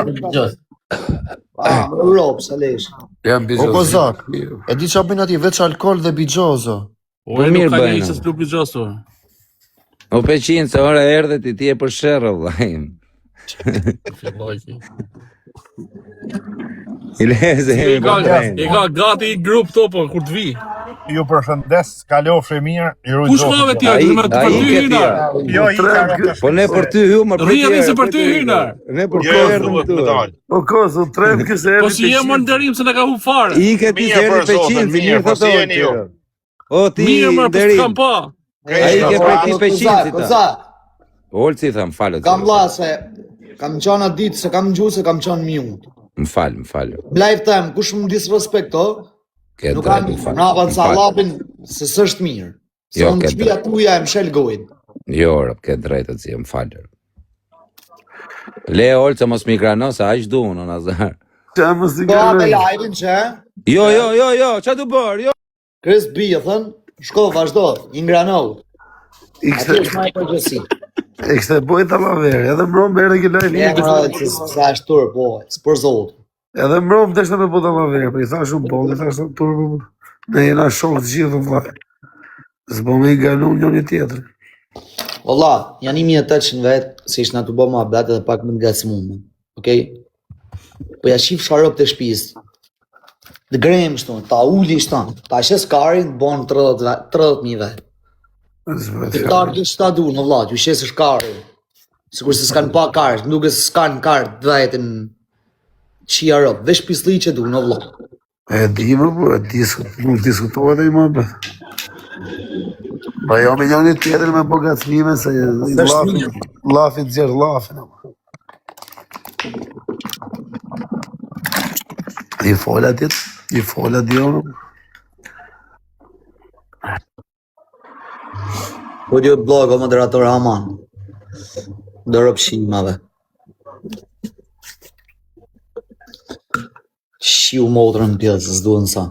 Bixhoz. Ah, në Europë, sa lesh. Jam O bixhoz. Kozak, e di çfarë bëjnë atje, veç alkool dhe bixhozo. Po Ore, nuk mirë ka njeri bëjnë. që s'lu bixhoz tu. O Peqin, se ora erdhe ti ti e për sherrë, vllai im. Filloi ki. I leze I jemi ka, për tren. i ka gati i grup këto, po kur të vi. Ju përshëndes, kalofshi mirë, ju ruaj Kush Zoti. ka ti Ai, aty me ai për ty ke hyna. ti. Jo, i ka Trem, Po ne për ty hyu, më Rri prit rri se për ty hyna. Ne për Jo, ty jo, erdhëm duhet me këtu. dalë. O Kozo, trem ky se Po erdhi si je më nderim se na ka hup fare. Ike ti Mirë se erdhi për Zotin, Peqin, si mirë, mirë po si thotë jeni ju? Olti. O ti Mirë, më po nderim. s'kam pa. Ai ke prej ti Peqin si ta. Koza, Olci i tham, falët. kam vlla se kam qenë atë ditë se kam gjuhë se kam qenë mute. Më fal, më fal. Live time, kush më disrespekto, Ke nuk kam drejt, më fal. mrapa Më sa fal. llapin se s'është mirë. Se Jo, unë ke shtëpia drejt. tuaja e mshel gojën. Jo, rob, ke drejtë zi, më fal. Le Olce mos mi grano se aq du unë o Nazar. Qa mos i Po atë granoj. live-in që, Jo, jo, jo, jo, ça du bër? Jo. Chris B, e thën, shko, vazhdo, i ngranohu. I Aty kishte është më e përgjegjësi. e kishte bojë tallaver, edhe mbrëm erdhi ke live E i mra, se sa është turp, po, s'për zot. Edhe mbrëm deshte me bo tallaver, po i thash unë po, i thash unë turp. Ne jena shok të gjithë vëlla. S'bo me i ganu njëri tjetrin. Valla, janë 1800 vet, se ishte aty bë muhabet edhe pak më të ngacmuar. Okej? Po ja shif sharop të shtëpisë. Të grem shtu, ta uli shtu, ta shes karin, bon 30 ve- 30.000 vet. S'bëhet Të fjalë. tarë gjithë shta du, në vlla, ju shesësh karin. Sikur se s'kan pa karë, nuk e s'kan karë të vetën qia rob, veç pisli që du, në vlla. E di më, po, e di, nuk diskutohet ai më bë. Po jo me njëri tjetrin me bo gacmime se i S'është llafi, mirë. llafi nxjerr llafin. ama. I fola dit, i fola di unë. Po dio blog o moderator aman. Dorop shimave. Shiu motrën në pjesë, s'duhen sa.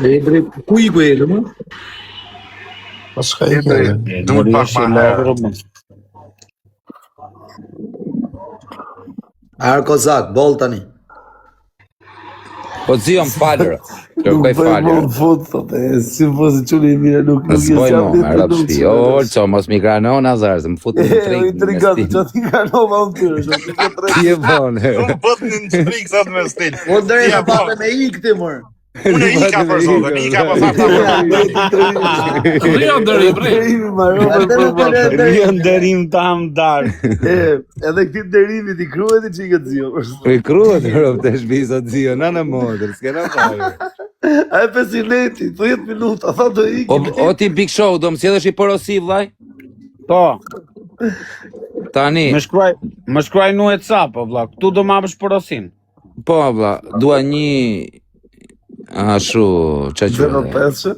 Edri, ku i ku Edri, më? Po s'ka i Edri, ke. duhet pak ma herë. Arë Kozak, bol tani. Po zio, më fal. ro. Nuk Kërkoj bëj falje. më në fut, thotë, e, si po si çuni i mirë, nuk nuk e S'boj zgjat mo, ditë me të rob nuk shtëpi. O Olco, mos mi grano Nazar, se më fut në E, trik. o intrigat, që ti granova unë ty, është ti ke tre. Ti e bën. Unë bët në intrigë sot me stil. O ndërë Ja, e pape me ikë ti mër. Unë e ika për zotin, ika po tha ta për. Rri o nderim, rri. Nderimi mbarove për mua. Rri nderim ta am dar. E, edhe këtij nderimi ti kruhet i çikët zio. për zotin. I kruhet rob të shtëpisë sot zio, nana motër, s'kena fare. A e pesileti, 10 minuta, tha do O, ikim. o ti Big Show, do më sjellësh i porosi vllai? Po, Tani, më shkruaj, më shkruaj në WhatsApp, o vlla. Këtu do ma bësh porosin. po vlla, dua një ashtu, ç'a quhet? 05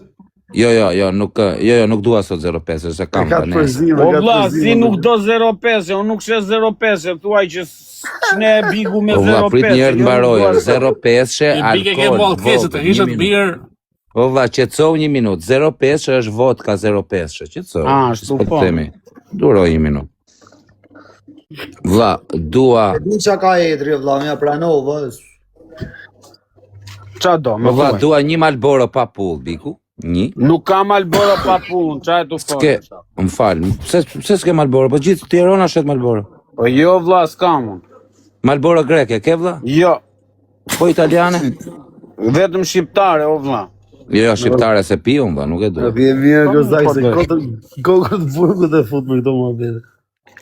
Jo, jo, jo, nuk jo, jo, nuk dua sot 05, se E kam ka ta të nesër. përzime, O ka të vlla, përzime. si nuk do 05, unë nuk shes 05, thuaj që s'ne e bigu me Po vlla, 05. prit një herë të jo, nuk mbaroj. dua 05 I bike ke alkool, moll keqe të vogël, ishe një të minutë. mirë. Po vlla, qetësou një minutë. 05 është vodka 05, qetësou. Ah, ashtu Po të po. themi. Duroj një minutë. Vlla, dua E di çka ka Edri, o vlla, më pranova. Qa do, Po më vlla, thuaj. dua një Malboro pa pull, biku. Një. Nuk ka Malboro pa punë, qa e tu S'ke, folë? më fal, pse pse s'ke Malboro? Po gjithë Tirana shet Malboro. Po jo vlla, s'kam unë. Malboro greke, ke vlla? Jo, Po italiane? vetëm shqiptare, o vlla. Jo, jo, shqiptare se pi unë, vlla, nuk e E dua. vjen mirë Po, Kozak po se do. kotën kokën të burgut e fut për këto muhabete.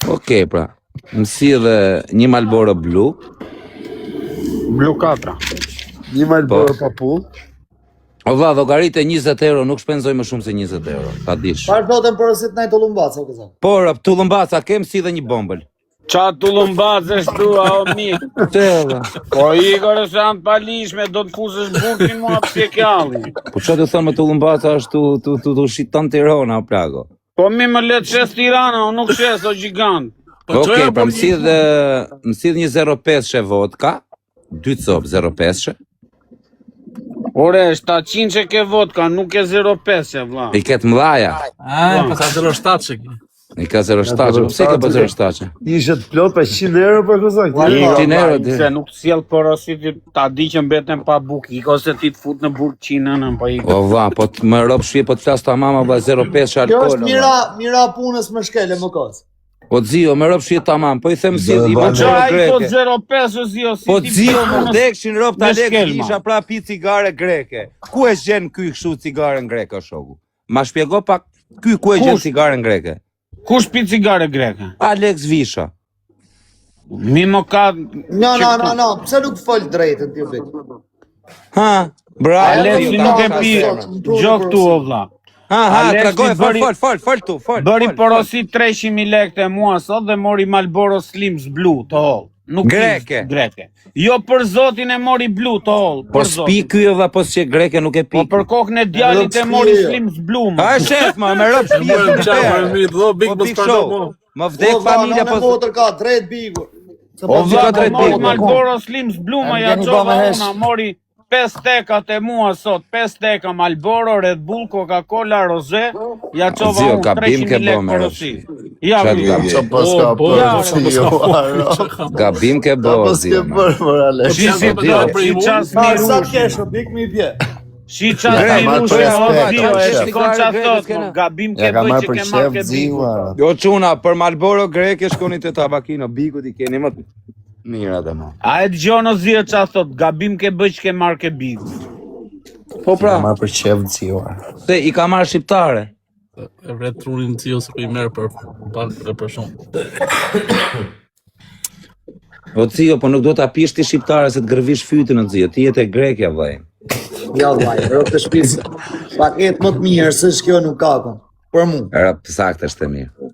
Okej, pra. Më si edhe një Malboro blu. Blu katra. Një Malboro Po. pa pull. O vlla, llogaritë e 20 euro, nuk shpenzoj më shumë se 20 euro, ta dish. Çfarë do të porosit ndaj tollumbac, o Kozak? Po, rob, tullumbaca kem si dhe një bombël. Qa tullumbac është thua, o mik? Pse vlla? Po Igor është anë të palishme, do të fusësh burkin mua pse ke halli. Po çfarë të thonë me tullumbaca është tu tu tu, tu shiton Tirana o plako. Po mi më le të shes Tirana, unë nuk shes o gjigant. Po Okej, çoja pra po më si dhe më si një 05 she vodka, dy copë 05 she. Ore, 700 që ke vodka, nuk e 05 e vlla. I ketë mdhaja. Ah, pas 07 që. I ka 07, po pse ke bë 07? Ishe të plot pa 100 euro për kozak. Ua, I 100 euro, di. Se nuk të sjell porosi ti ta di që mbeten pa buk, ik ose ti të fut në burg qinën, po ik. O vlla, po të më rob shpi, po të flas tamam vlla 05 Kjo alkool. është o vlla. mira, mira punës më shkele më kos. Po zio, më rob shpi tamam, po i them si Do i e Po bën bën. qa ai thot greke. 05 o zio, si Po ti zio, bën më punës vdekshin rob me ta lek shkelma. isha pra pi cigare greke. Ku e gjen ky kështu cigaren greke o shoku? Ma shpjego pak ky ku e gjen Kush? cigaren greke? Kush pi cigare greke? Alex Visha. Mi më ka No, no, no, no, pse nuk fol drejtën ti o bik? Ha, bravo. Alexi zio, nuk e ta pi zemrën. gjë këtu o vlla. Ha, ha, Alexi tregoj, fol, bëri- fol, fol, fol tu, fol. Bëri fol, fol. porosi 300.000 lekë te mua sot dhe mori Marlboro Slims blu të holl. Nuk pi Greke. Greke. Jo për zotin e mori blu të holl, Po për s'pi zotin. ky o vlla, po s'qe greke nuk e pi. Po për kokën e djalit e mori Slims blu. më. A e shef ma, me rob E shtëpi morëm të qa për perë. mi, do big Po mos big pardon show. mo. Më vdek O, vlla, familja nënë po motër ka drejt bigu. Se O, po vlla, ka ka Po drejt mori bigu. Marlboro Slims blu, ma Em ja keni ba çova me hesh. una, mori 5 tekat e mua sot, 5 teka Marlboro, Red Bull, Coca-Cola, Rosé, ja çova Zio, unë gabim ke 300.000 bo lekë me rob porosi. shtëpi. Ja, Qa mi. gabim? Qa pas ka O, bo, bërë, ja, zio, aro. Gabim ke Qa bo, pas ke zio. ma. bërë, mor Alex? Si si Po, po, po, si ças Sa sa mirushin. kesh o bik mi bje. Si ças Grek, Ja ka marrë mirushin, për o respekt, zio, për e qef. shikon Cigare qa greke thot, s'kena. mo, gabim Ja ke ka bë marrë që për ke marrë qef, ke ziu, bigu. aro. Jo çuna, për Marlboro greke shkoni te tabakino, bigut i keni më të mira domon. A e dëgjon o zio qa thot, gabim ke bë që ke marrë ke bigu. Po Ja ka pra, marrë për qef, ziu, aro. se i ka marrë shqiptare. E vret trunin zio se po i merr për pak dhe për shumë. O zio, po nuk do ta pish ti shqiptare se të gërvish fytën o zio, ti je te grekja vllai. Ja vllai, rob të shtëpisë. Paket më të mirë se kjo nuk ka kon. Për mua. Era saktë është e mirë.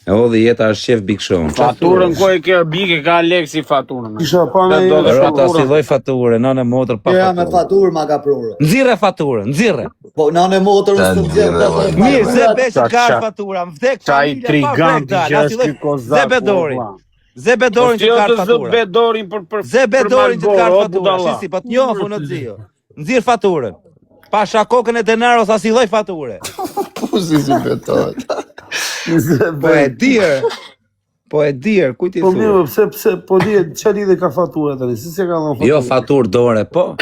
E odhi jeta është shef Big Show. Qa Faturën ku e ke bik e ka Aleksi faturën. Isha pa Dhe me do dhe Ro ta si faturën. lloj fature, nënë motër pa Ja me faturë. faturë ma ka prurë. Nxirre faturën, nxirre. Po nënë motër Ta unë s'të nxjerr nxjerrë, të vllai. Mirë, ze faturat. besh Qa ka qa fatura, më vdek qa i familja pa vdek triganti dal, që as i është lloj ky ze kozak o bedorin. vlla. Ze Po bedorin si që o ka të zët fatura. bedorin për për Ze për bedorin që të ka Marlboro o fatura. budalla. Shisi, po të njohu në zio. Nxirr faturën. Pasha kokën e denaros as i lloj fature. Po si si betohet. Po e dirë. Po e dirë, kujt i Po mirë, thua? po pse pse po di çfarë lidhje ka fatura tani? Si se ka dhënë Jo faturë? faturë dore, po.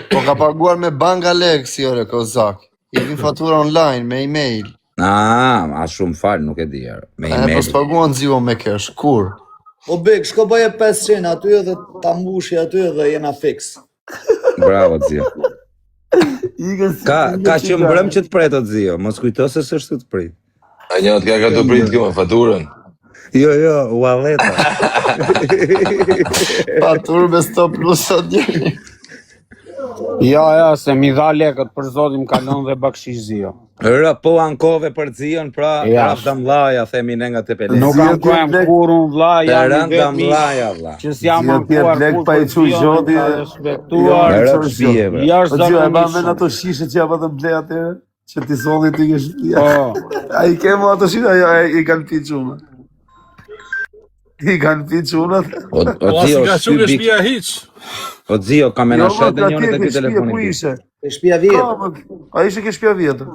Po ka paguar me bank Alex, ore, kozak. I vin fatura online, me email. Ah, a shumë fal, nuk e di. erë. Me E, po email. s'paguan zio me cash, kur? O bik, shko bëje 500 aty edhe ta mbushi aty edhe jena fix. Bravo zio. Ikën si Ka ikën ka që cigare. mbrëm që të pret o zio, mos kujto se s'është të prit. A një të ka ka të prit kjo me faturën. Jo, jo, ualleta. Faturë me stop plus sot njeri. Ja, ja, se mi dha lekët për zotin më ka lënë dhe bakshish zio. Rë, po ankove për zion, pra Ja. raf damllaja, themi ne nga Tepelena. Nuk Zio ankohem t'jep lek, kur unë vlla, Të jam i rënd vetmi damllaja, vlla. që s'jam zio t'jep ankuar lek kur pa i për çu zion, zhoti. më ka Jo, respektuar i Rëp çon zhoti. shpije, bre. O zio, e ba jashtëzakonisht men shumë. ato shishe që ja patëm ble atëherë, që ti solli ti ke shtëpia. Po, A i ke mo ato shishe, ajo ai i kanë pi çuna. I kanë pi çunat. O, o Po as zio, i ka shy çu ke big, shtëpia hiç. o zio, ka me Jo, na mo, shet ka njëri atje te ke ky shtëpia telefoni ku big. ishe? Te shtëpia Ka, vjetër. mo, a ishe ke shtëpia vjetër?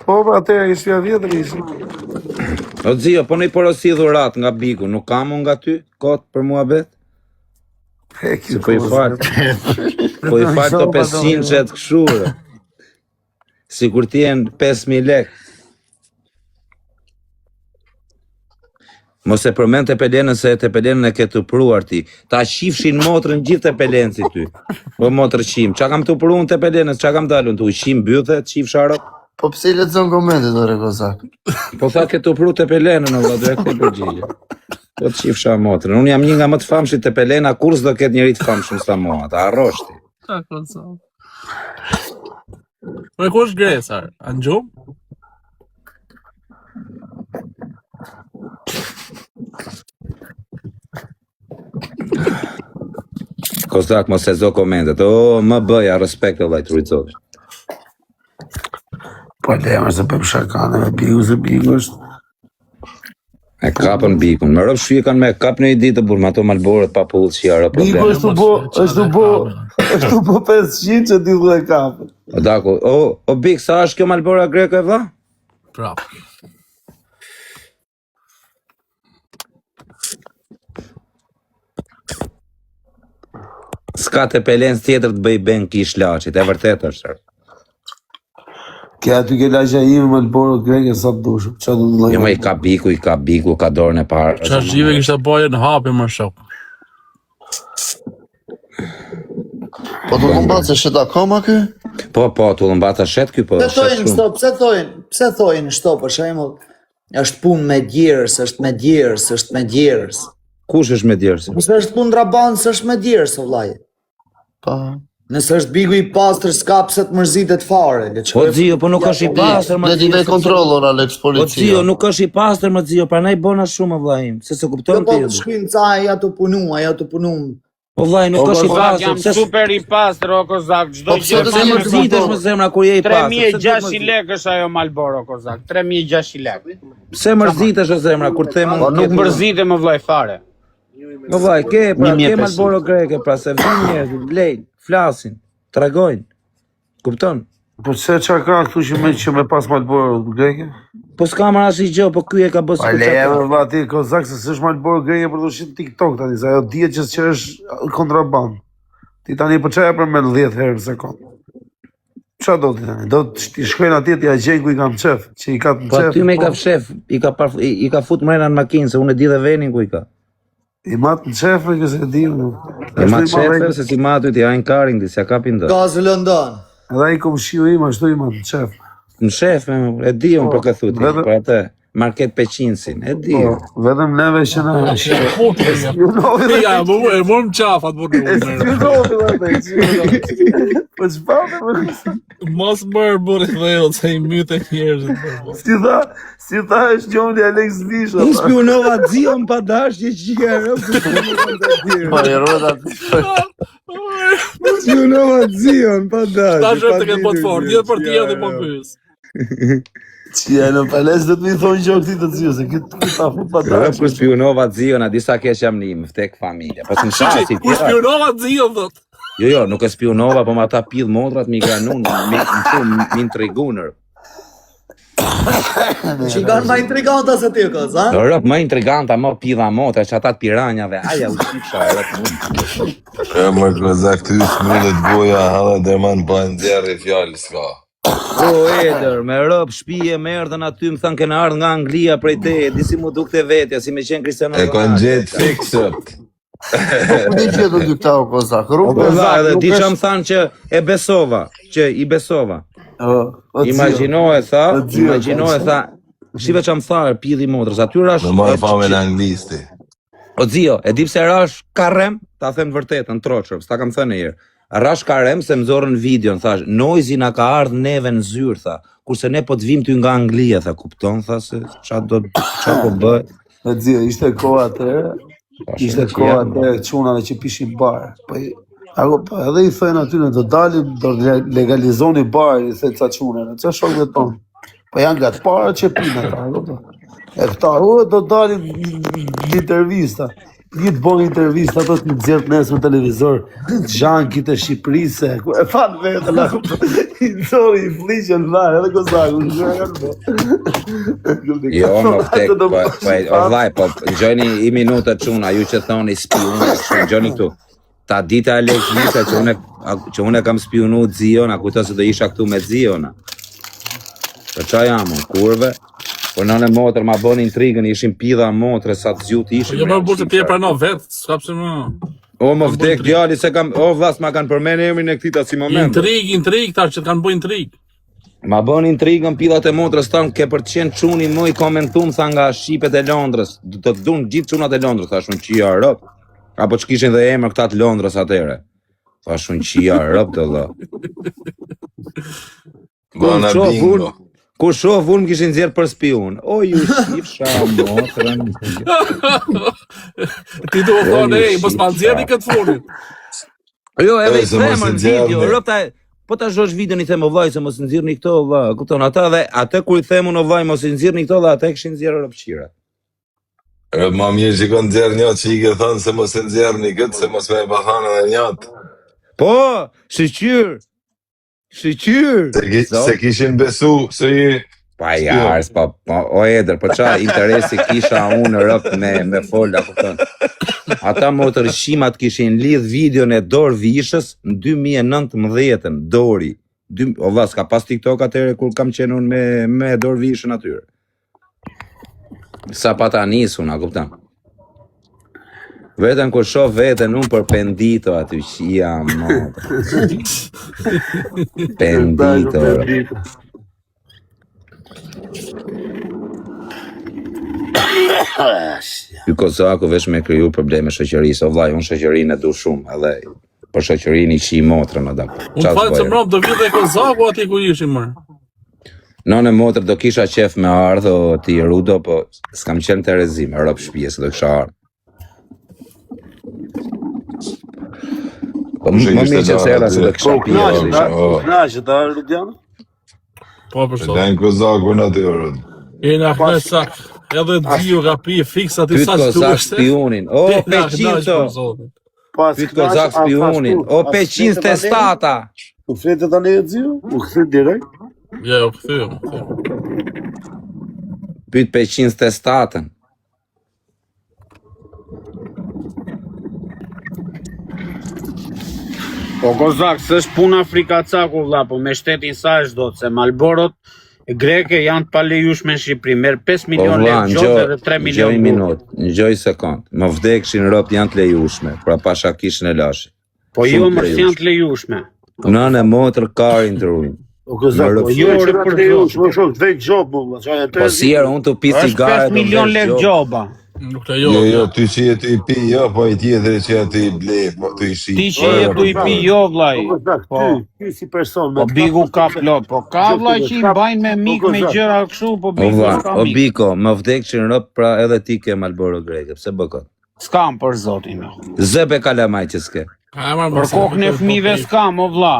Po, po, atëherë ke shtëpia vjetër ishe. O zio, po në i porosi dhurat nga bigu, nuk kam unë nga ty, kot për muhabet? E, ky Se po i fal, po i fal to 500 qet kështu. bre. Sikur ti jenë 5000 lek. Mos e përmend Tepelenën se Tepelenën e ke të pruar ti. Ta qifshin motrën gjithë Tepelenci ty. Po motër qim, çka kam të pruar unë Tepelenës, çka kam dalun tu qim bythe, qifsha rop. Po pse i lexon komentet, ore, kozak? Po tha ke të pru Tepelenën, o vlla, do e kthej përgjigje. Po të qifsha motrën. Unë jam një nga më të famshit Tepelena, kur s'do ketë njeri të famshëm sa mua, ta harrosh ti. Qa kozak. Po ku është Gresar? A në gjumë? Kozak mos e zo komentet. O, më bëja respekt vëllai trurit zotit. Po le, se bëjmë shakane me bigu, se bigu është. E kapën bikun. Më rob shqy kanë me kap në një ditë burr, me ato malborët pa pull që janë Bigu probleme. është u bo, është u bo, është u bo 500 që ti dhe kapën. O daku, o o bik sa është kjo malbora greke vëlla? Prap. S'ka Tepelenës tjetër të bëj ben kish laçit, e vërtet është. Ke aty ke lagja ime Malboro greke sa të dush. Çfarë do të Jo, ma i ka biku, i ka biku, ka dorën e parë. Qa zhive kishte bajë në hapje më shok. Po të kumba se shet akoma ky? Po, po, tullumbaca shet ky po. Pse shet thojnë shumë. kështu? Pse thojnë? Pse thojnë kështu për shembull? Është punë me djersë, është me djersë, është me djersë. Kush është me djersë? Nëse është punë kontrabandë, s'është me djersë, o vllai. Po. Nëse është bigu i pastër, s'ka pse të mërzitet fare. Le të Po shkojë- Zio, po nuk është i pastër, Le më t'i Zio. vej kontrollon Alex Po Zio, policia. nuk është i pastër, më Zio, prandaj bona shumë o vllai im, se se Jo, kupton po ti. të shkojnë ca aja të punu, aja të punu. Po vllai, nuk Po, është i po, Kozak pastër, jam pse super i pastër o Kozak, çdo Po pse gjë do pse të kam më mërzitesh më zemra kur je i pastër? Pse do të 3600 mërzitesh? lekë është ajo Malboro Kozak, 3600 lekë. Pse mërzitesh o zemra kur them Po unë nuk ke mërzitem më vllai fare. Po vllai, ke pra, ke 1500. Malboro greke, pra se vjen njerëzit, blejnë, flasin, tregojnë. Kupton? Po pse çka ka këtu që me që me pas Malboro greke? Po s'ka marrë asnjë gjë, po ky e ka bërë Pa sikur le çka. më vlla ti kozak se s'është Malboro greke për të shitur TikTok tani, se ajo dihet që që është kontraband. Ti tani po çfarë e përmend 10 herë në sekond? Çfarë do ti tani? Do të ti shkojnë atje t'ja gjejnë ku i kanë qef, që i ka të Po qef. aty me i ka fshef, i ka par, i, i ka fut mrena në makinë se unë e di dhe venin ku i ka. I mat në qef, e që se di unë. E ma Ashtu i qefe marrë- se si ma aty ti hajnë karin ti, s'ja kapin dot. Gazë London. Edhe ai komshiu im ashtu i mat në qef. Në shef, me, e di unë Po, për këtë thuti, vetëm- për atë market peqinsin, e di. Po, vetëm neve që na Po, ja. Spionovi dhe Ja, më e morëm qafat burrë. e spionovi dhe atë, spionovi. Po çfarë po Mos bër burrë dheu se i myte njerëzit. burrë. si tha, si tha është gjoni Alex Visha. Unë tha. spionova Zion pa dashje që e rëpë. Po i rrohet aty. Unë spionova Zion pa dashje. Ta zhë të këtë po të fort, një për tjetër po pyes. Që ja në pales do të më thonë gjë këtij të ziu, se këtë këtë ta fut pa Rëp dashje. kur spionova Zion, a disa keq jam një, më vdek familja. Po s'më sha si Kur tjera. spionova Zion thot. Jo, jo, nuk e spionova, po më ata pidh motrat mi granun, mi më shumë, mi intrigunër. Që i kanë ma intriganta se ti, koz, ha? Rëp më intriganta, më pidha motra, që ata të piranjave, aja u shqipsha, rëp. E më kozak ty s'mullet goja, halla derman pa nxjerrë fjalë s'ka. O, Eder, me rëp shtëpie, më erdhën aty, më thënë kena ardhë nga Anglia prej te, di si mu dukte vetja, si me qenë Cristiano E kanë Ronaldo. gjetë fiksët. Po ku di gjetën dy këta o kozak? Po Rrugë vlla, edhe nuk di është- që më thanë që e besova, që i besova. O, o zio. Imagjinoe tha, O, zio, imagjinoe tha, shive që më tha, pidhi motrës, aty rash, Me marrë famën anglisti. O zio, e di pse rash karrem? Ta them vërtetën, troçër, s'ta kam thënë një herë. Rash karrem se më zorën videon, thash, Noizi na ka ardhur neve në zyrë, tha. Kurse ne po të vim ty nga Anglia, tha, kupton, tha se ça do ça po bëhet. O zio, ishte koha atëherë, Thash, ishte që koha jam, atëherë çunave që pishin bar. Po i- Ako, po, edhe i thojnë aty në do dalim, do legalizoni bar, i thojnë ca çunave, ca shokëve tonë. Po janë nga të parët që pinë ata, e kupton? E këta, o, do dalim në intervista. Një të bënë intervista, ato të nxjerr të nesër në televizor, xhankit e Shqipërisë, ku e fan vetën, la, kupton? I nxori i fliqën valla, edhe kozaku, gjëra kanë bë. Jo, më vdek, po, po, o vllai, po ngjoni i minuta çuna, ju që thoni spiun, kështu ngjoni këtu. Ta dita Alex Lisa që unë që unë kam spiunu Zion, a kujto se do isha këtu me Zion. a? Po qa jam, unë, kurve? Po nënë motër ma bën intrigën, ishin pidha motre sa të zgjut Po ishin. jo bre, më burrë se ti e shqiptar. pranon vet, s'ka pse më. O më vdek djali se kam, o vllas ma kanë përmend emrin e këtij ta si moment. Intrig, intrig tash që të kanë bërë intrig. Ma bën intrigën pillat e motrës thanë ke për të qenë çuni më i komentum tha nga shqipet e Londrës. Do të duan gjithë çunat e Londrës, thash unë qia rëp. Apo ç'kishin dhe emër këta të Londrës atëherë. Thash unë qia rëp të vëlla. Kur Bana shoh bingo. unë, kur shoh unë më kishin nxjerr për spiun. O ju shifsha motrën. Ti do të O, thonë, ju ej, mos ma shifsha. nxjerrni këtë fundit. Jo, edhe E, i se mos them e në video, nxjerrni. rëp ta po ta shohësh videon i them o vllai se mos nxirrni këto o vlla, kupton ata dhe atë kur i them unë o vllai mos i nxirrni këto dhe ata e kishin nxjerrë rëpqira. E, ma mirë që kanë nxjerr një që i ke thënë se mos e nxjerrni këtë, se mos me e pa thënë edhe njët. Po, shqyr. Shqyr. Se, ki, se kishin besu, se i... Pa i ars, pa, pa, o Eder, po qa interesi kisha unë rëp me, me fol, a kupton. Ata motër shimat kishin lidh videon e Dor Vishës në 2019-ën, Dori. Dy, o vlla, s'ka pas TikTok atëherë kur kam qenë unë me, me Dor Vishën atyre. Sa pa ta nisun, a kupton. Vetëm kur shoh veten unë për pendito aty, qia motër. Pendito. Pendito. Ky Kozaku veç me kriju probleme shoqërisë, o vllai, unë shoqërinë e du shumë, edhe për shoqërinë i qi motrën o dak. Unë fal se mbrap do vi dhe Kozaku aty ku ishim më. None motër do kisha qef me ardhë o ti Rudo, po s'kam qenë të rezim, rob shtëpie se do kisha ardhë. Po Kush e më kishte mirë që dalë se era se aty? do kisha Po u pije. knaqët, do isha. a? U knaqët, a, Rudian? Po për E sot. lajnë kozakun aty, o. E na Pas- kënaq sak. Edhe Dio ka pi fiks aty Pyet sa Kozak duhesh. spiunin. O Na kënaq 500 për zotin. Pas Pyet Kozak spiunin. O 507-ta. U fletë tani e ziu? U kthy direkt? Jo, jo, kthyem, u kthyem. Pyet 507-tën. Po Kozak, s'është puna frikacaku vlla, po me shtetin sa është dot, se Malborot greke janë të palejushme në Shqipëri, merr 5 Po milion vlla, lekë ngjoj, gjobë dhe 3 ngjoj milion një burg. minut, ngjoj sekond. Më vdekshin robt janë të lejushme, pra pasha kishën e lashit. Po Shumë jo, të më s'janë të lejushme. Nënë e motër karin të rujnë. O Kozak, Më po rëp- jo, Jo, ore për për të më shok, vej gjobë më vlla, çfarë Po si herë unë të pi Është cigare 5 do milion vdesh lekë gjobë. gjoba. Nuk Jo, lejohet. jo, ty që je tu i pi, jo, po i tjetri që je tu i ble, po tu i shit. Ti që je tu i pi jo vllai. Po Kozak, Po. ty, ty si person me Po Bigu ka plot, po ka Gjobë vllai të që i kap- mbajnë me mik Po, me Kozak. gjëra kështu, po O Bigu vlla, s'ka o mik. Biko, më vdekshin rob, pra edhe ti ke Malboro greke, pse bë kot? S'kam për zotin. jo. Zëpe kalamaj që s'ke. A marr Për kokën e fëmijëve s'kam, o vlla.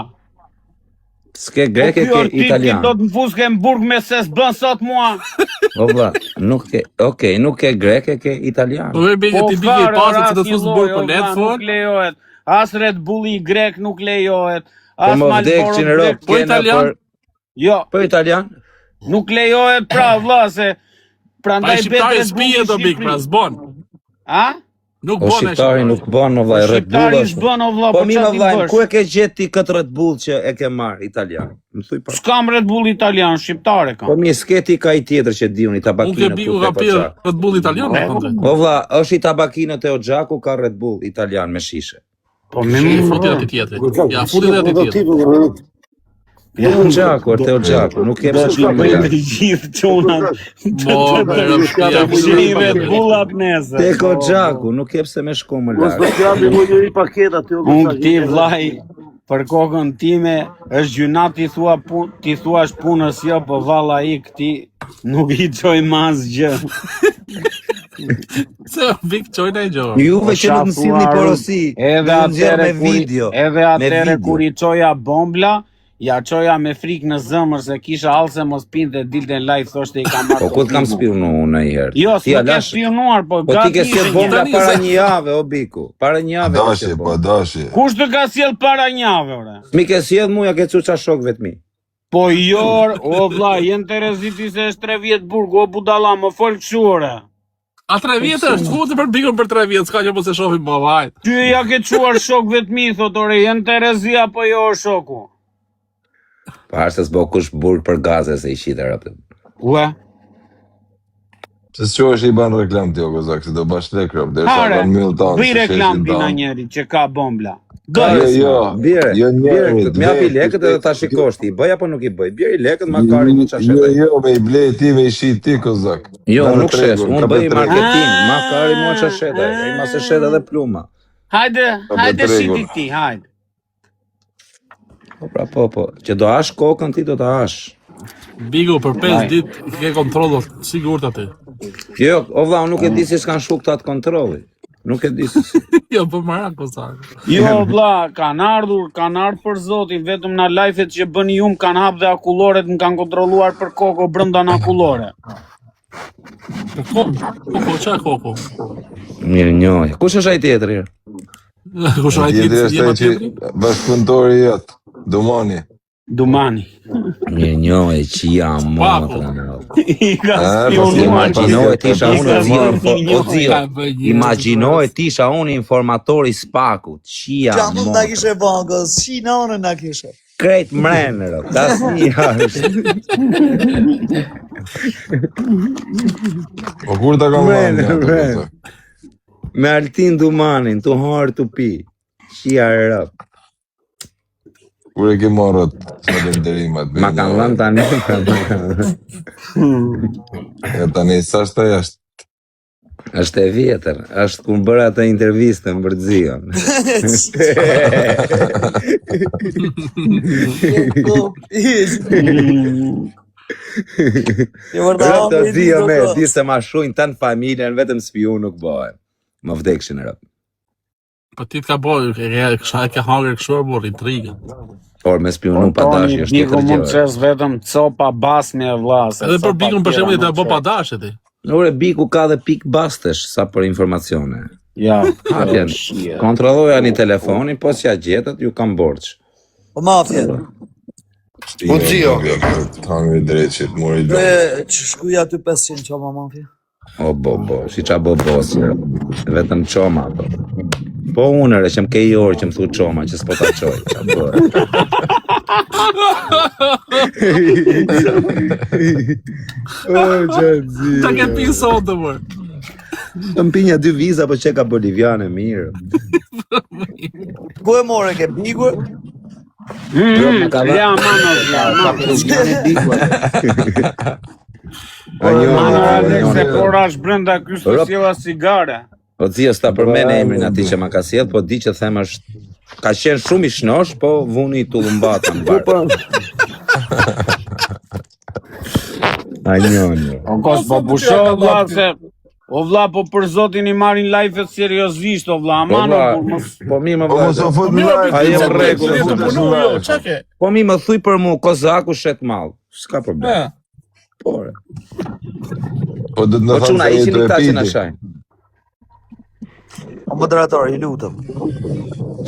S'ke Po greke ky ke or ti, ti italian. do të më fuske në burg me se s'bën sot mua. O vlla, nuk ke, okej, nuk ke greke ke italian. Po vë bige Po ti bige i fare, pasët ora, se do të asnjë fus në lloj, burg o për vlla, net nuk fol. lejohet. As Red Bulli grek nuk lejohet. Po As më Malboro vdekshin rob grek. Po kena italian? për Jo, po italian? nuk lejohet pra vlla se Pa prandaj bet shqiptari Red Bulli s'pije në do big, pra Shqipëri. s'bon. A? Nuk O bën e shqiptari nuk bën më Po vllai Red Bull shqiptari është. s'bën o vlla, Po po mi çfarë më ti vllai, bësh? ku e ke gjetë ti këtë Red Bull që e ke marr italian? Më thuj pak. S'kam Red Bull italian, shqiptar e Po kam. mi s'ke ti ka i tjetër që di unë i Unë ke tabakino bigu ku ka te po pirë qa. Red Bull italian, Po, po thonë. O vlla, është i tabakino te Oxhaku ka Red Bull italian me shishe. Po me I më futi aty tjetrit. Kozak, Ja futi edhe aty tjetrit. prototipë, Ja, Oxhaku, është te Oxhaku, nuk ke do pse t'i shkon më bëjmë larg. të gjithë çunat. Mo, Të me të rëp shtëpia të ku fshin Red Bullat nesër. Tek Po, po. Oxhaku, nuk ke pse me shku më Mos larg. do të japi më njëri paket aty o Unë Kozak. këti vllai për kokën time është gjynah ti thua pu, ti thuash punës jo, po valla i këti nuk i çoj më asgjë. Se big çoj ndaj gjë. Juve Po që qa nuk më sillni thua Rud, porosi, edhe me ju nxjerr atëre me kur i- video, edhe me atëre video. kur i çoja bombla, ja çoja me frikë në zëmër se kisha hall se mos pinte dilte në live thoshte i ka marrë Po ku të kam Topimu. spiunu unë ndonjëherë? Jo, Ti ja s'më ke lash. spiunuar, po Po ti gati ke sjell ishe një. bombla Tani para se një jave, o biku. Para një jave ke Dashi, sjell po bombla. dashi. Kush të ka sjell para një jave, ore? Mi ke sjell mua, ja ke çu ça shokëve të mi. Po jo, or, o vlla, je në Terezi ti se është 3 vjet burg, o budalla, më fol kështu ore. A 3 vjet është, futi për bikun për 3 vjet, s'ka që mos e shohim më vajt. Ty ja ke çuar shokëve të mi, thot ore, je në Terezi apo jo o shoku? Pa se s'bo kush burg për gaze se i qite rëpë. Ue? Se s'quhesh i bën reklam ti o Kozak, se do bash lek rob, derisa Hare, kanë myll tanë, bëj se reklam sheshin ti na tanë. njeri që ka bombla. Jo, Bëj. Kares, jo, bire, jo bire njerit, këtë, më japi vetë, lekët edhe ta shikosh ti, i bëj apo nuk i bëj. Bjeri lekët, ma kari më ça Jo, shet ai. jo, me i ble ti, me i shit ti Kozak. Jo, Merë unë nuk shes, tregun, unë kape bëj tregun, marketing, ma kari mua ça shet ai, ai ma se shet edhe pluma. Hajde, kape hajde shiti tregun. ti, hajde. Po pra po po, që do hash kokën ti do ta hash. Bigu për 5 Vllai. ditë ke kontroll të sigurt aty. Jo, o vlla, unë nuk e di si s'kan shku këta të kontrollit. Nuk e di si. si. Jo, po marak Kozak. Jo, vlla, kanë ardhur, kanë ardhur për zotin, vetëm na live-et që bëni ju më kanë hap dhe akulloret, më kanë kontrolluar për kokë brenda në akullore. Po koko, koko, ça koko? Mirë njohje. Kush është ai tjetri? Kush Ai ai tjetri tjetri, është jema ai që tjetri? bashkëpunëtori jot, Dumani. Dumani. Mirë njohe që ja Spaku. motra në I ka A, pas spiunuar. Imagjinoje ti isha I unë ka o zio, info, o spiunuar. zio. Ka bë njerëz. Imagjinoje ti isha unë informatori i Spakut, qia Qa mund na motra. kishe bankës, shi nanën na kishe. Krejt mrenë, ro, tas një është. Po kur ta kam dhënë Mrenë, ja, të mrenë. kozak. Me Altin Dumanin, tu harë tu pi. Qia rëp. Kur e ke marrë atë falenderimet Ma kanë dhënë tani, ma kanë dhënë. E tani sa është jashtë? Është e vjetër, është kur bëra atë intervistën për Zion. Jo vërta Rëp të hangri Zio me, do di se ma shujnë tanë familjen, vetëm spiun nuk bëhen. Më vdekshin rëp. Po ti të ka bërë, e ke kësha e ke hangër kështu burr, intrigë. Por me spiunu pa Toni dashje është Biku tjetër mund të gjë. qes vetëm copa basme e vlla, se Edhe për copa Bikun për tjera shembull ta nuk bë pa qes. dashje ti. Ore Biku ka dhe pik bastesh sa për informacione. Ja, Hapjen. shie. Kontrolloja një telefonin, po s'ja gjetët, ju kam borxh. Po mafje. O zio. Hangri dreqit, mori gjonë. Bre, që shkuj aty 500 qoma mafje. O bo bo, si qa bo bo si rë. Vetëm qoma ato. Po unë re që më ke i orë që më thu qoma që s'po ta qoj. Qa bërë? o, që Ta ke pi sot të bërë. Të më pinja dy viza, po që ka boliviane mirë. Ku e more ke bigur? Jo, më ka dhënë- Ja, mano, ja, Ka mano. peruviane biku. A jo, Mano, Alex, jo, e jo. pora është brenda, ky s'të Rop. sjella cigare. O zio, s'ta përmend emrin atij që ma ka sjell, po di që them është ka qenë shumë i shnosh, po vuni tullumbata në Po bark. A njoni. O kos, po pusho, o vlla, se O vlla, po për zotin i marrin live-et seriozisht, o vlla, Po aman, o vlla, kur mos po mi më Po mos vlla. u fut Po në mirë, live. Ai ti e pse rregull, ti të futesh në punu, jo, live. çka ke? Po mi më thuj për mu, Kozaku shet mall. S'ka problem. E. Po. re. Po do të Po në thonë çuna se je ishin tu e këta që na piti. shajnë. O moderator, i lutem.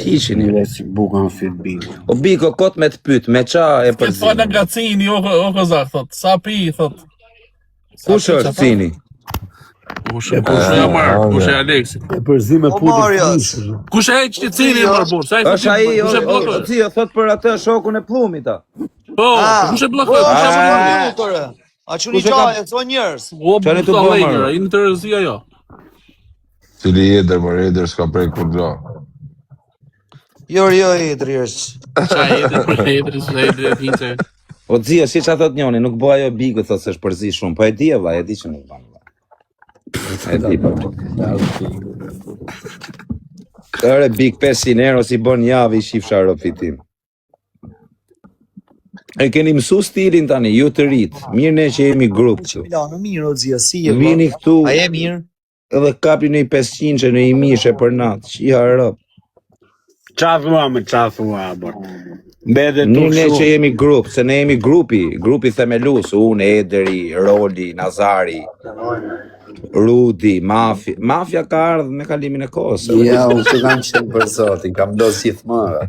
Ishin. Mire si buka në fyt biku. O biko kot me të pyet, me qa e Ke të fala përzini? nga cini o o kozak thot. Sa pi thot. Sa Kush pi, është qa thot? cini? Kush kush e marr, kush e Aleksit. E përzi me O pudër Marios. fishë. Kush e heq ti cini Jo. marr burr? Sa i thot? Është ai, o, Kush e o, o bllokoi? zio, thot për atë shokun e pllumit a. Po, Ah, kush e Po, bllokoi? Kush e kush e bllokoi? bllokoi tërë? A çuni Kush e ka gjaje, so njerëz. O Çani tu buta bë lejër, marr? ai në tërëzi ajo. Cili Eder, më Eder s'ka prej kur gjo. Jo, jo, Edri është. Qa Edri, për Edri, s'e Edri e tinçe. O zio, si qa thot njoni, nuk bëj ajo biku, thot se është përzi shumë. Po e di e vlla, e di që nuk bën. vlla. E di po. Ore big 500 euro si bën javë i shifsha ro fitim. E keni mësu stilin tani, ju të rit. Mirë ne që jemi grup këtu. Milano, mirë o zia, si je vlla? Vini këtu A je mirë? edhe kapi në i 500 në i mishe për natë. Qia rop. Qa thua me qa thua, bor. Mbete tu Mirë ne kështu. që jemi grup, se ne jemi grupi, grupi themelus, unë, Ederi, Roli, Nazari, Rudi, Mafia. Mafia ka ardhur me kalimin e kohës. edhe Ja, unë të kam qenë për zotin, kam dos gjithmonë.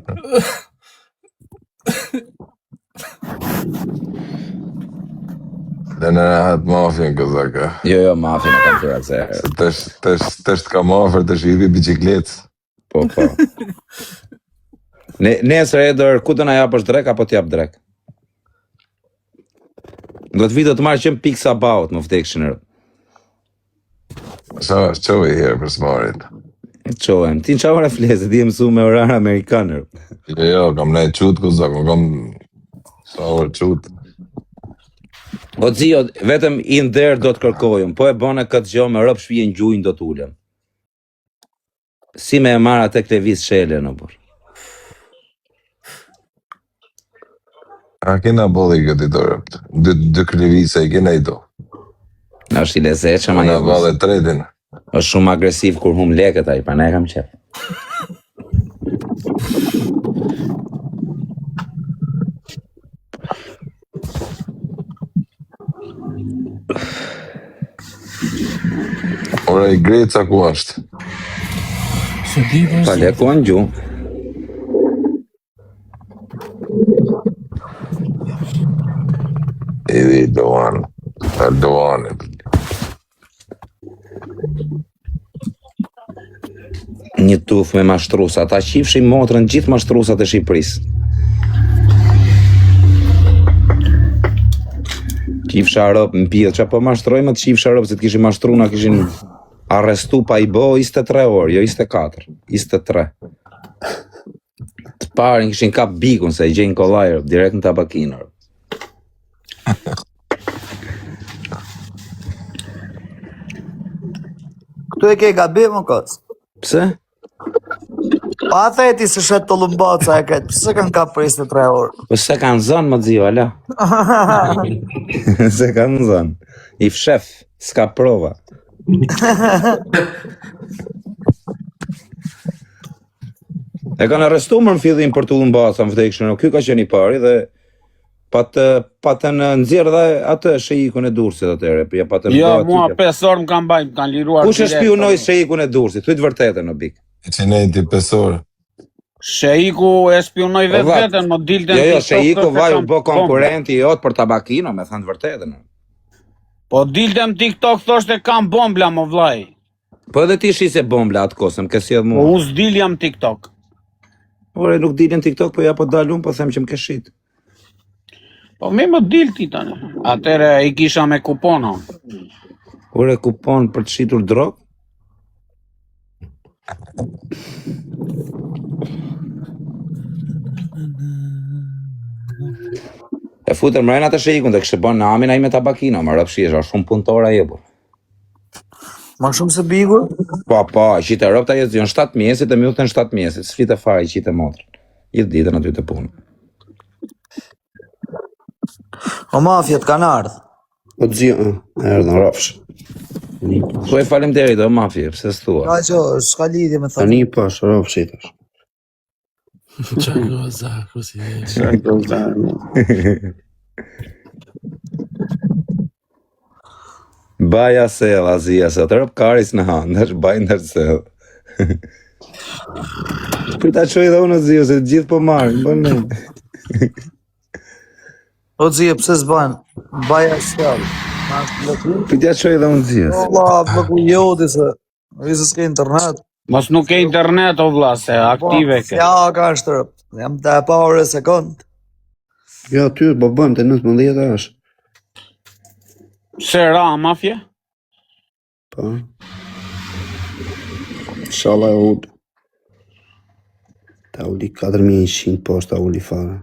Dhe në rahat mafien kozaka. Jo, jo, mafia nuk kam thënë asë herë. Se tash tash tash të kam afër tash i hipi bicikletë. Po, po. Ne, nesër Eder, ku do na japësh drek apo t'jap drek? Do të vi do të marr që në pikë sabaut, më vdekshin rë. Sa është çovi herë për smarit. E Çohem. Ti në qa ora flesë, di e mësu me orar amerikan rë. Jo, jo, kam nej çut kozak, unë kam sa orë çut. O zio, vetëm i nder do të kërkojëm, po e bëne këtë gjë me rëp shpijën gjujnë do të ulem. Si me e marr atë Klevis Shele në burr. A kena bolli këtë dorë. Dy dy klevisa i kena i do. Është i lezetshëm ai. Na valle tretin. Është shumë agresiv kur hum lekët ai, prandaj e kam qef. Ora i Greca ku është? Se di po. Pa leku në gjumë. Edhe i Luan. Luan. Një tuf me mashtrusa, ata qifshin motrën gjithë mashtrusat e Shqipërisë. Qifsha rob në pjellë, që po mashtrojmë të qifsha rob, se të kishin mashtru, na kishin arrestu pa i bo 23 orë, jo 24, 23. Të parin kishin kap bikun, se e gjejnë kollaj, rob, direkt në tabakinë. rob. Këtu e ke gabim o kos. Pse? Pa the ti se shet tullumbaca e këtë, pse kanë kap për 23 orë? Po se kanë zënë më zio, ala. se kanë zënë. I fshef, s'ka prova. E kanë arrestuar më në fillim për tullumbaca, më vdekshën. Ky ka qenë i pari dhe pat patën nxjerr dhe atë sheikun e Durrësit atëherë, ja patën Jo, bërë aty mua që- 5 orë më kanë mbajt, më kanë liruar Kush e direkt. shpionoi sheikun e Durrësit? Thuj të vërtetën o bik. E që ne ti pesor. Sheiku e spionoi O vetë vlla, veten, më dilte Jo, në jo, TikTok sheiku thoshte vaj u kam bë bombë. konkurrenti jot për tabakino, me thënë të vërtetën. Po dilte në TikTok thoshte kam bombla më vllai. Po edhe ti shise bombla atë kohë, se më ke sjell Po mua. unë s'dilja në TikTok. Ore, nuk dilën TikTok, po ja po dal unë, po them që më ke shit. Po mi më dil ti tani. Atëre i kisha me kupona. Ore, kupon për të shitur drog? E futën mrena të sheikun dhe kishte bën namin ai me tabakino, më rrapshi, është shumë punëtor ai po. Më shumë se bigu? Po, po, e qitë e ropta jetë, janë 7 mjesit e mbyllën 7 mjesit, s'flitë fare i qitë e motrën. Gjithë ditën aty të punë. O mafjet kanë ardhë. Po të gjithë, erdhën rrafsh. Thuaj faleminderit o mafje, pse s'thua? Ka që, s'ka lidhje me thënë. Tani pash rrafsh i tash. Qa goza, ku si je. Sa goza. Baja sell, azia se atë rop karis në hanë, ndash baj ndash sell. Për ta çoj dhe unë azia, se të gjithë po marrin, bën ne. O zije, pse s'bajnë? Baja sell. Ma është bloku. Për t'ja çoj dhe unë zias. O vlla, bloku jodi se vi se s'ke internet. Mos nuk ke internet o vlla se aktive ke. Ja, ka është rëp. Jam të e pa orë sekond. Jo, aty po bëjmë të 19 është. Pse ra mafje? Po. Inshallah e ul. Ta uli 4100 poshtë ta uli fare.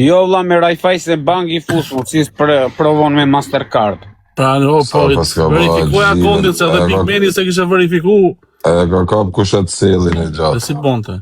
Jo vlla me Raiffeisen Bank i fus, mo si s'pre- provon me Mastercard. Pra no, Sa po pas ka bërë verifikoja gjivën, kontin se edhe e Big ka, Mani se kishte verifiku e ka kap kush atë sellin e dhe gjatë. si bonte.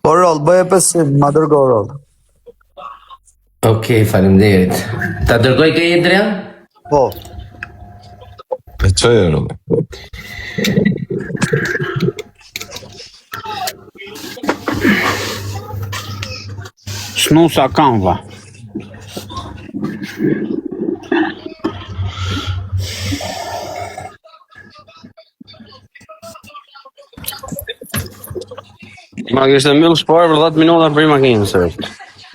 Po roll, bëje 500, ma dërgo roll. Okej, faleminderit. Ta dërgoj ke Adrian? Po. E që e rëllë? Snusa kam vlla. Ma kishte mbyll shpore për 10 minuta për makinë sër.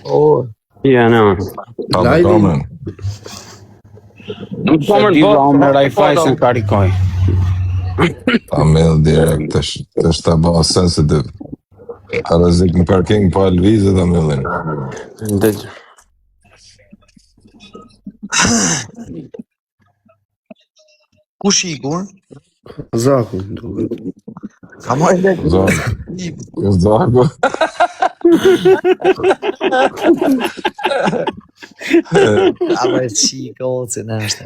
O, Ja, no. Ta me Lajvi kamen. Nuk Se po më di vlla bot, unë me Raiffeisen karikoj. Ta me direkt, është është ta ba sensitive. A rrezik në parking pa lëvizje ta mbillin. Dëgj. kush iku? Zaku, duket. Ka marrë lekë. Zonë. Zaku. A më qi kocin është.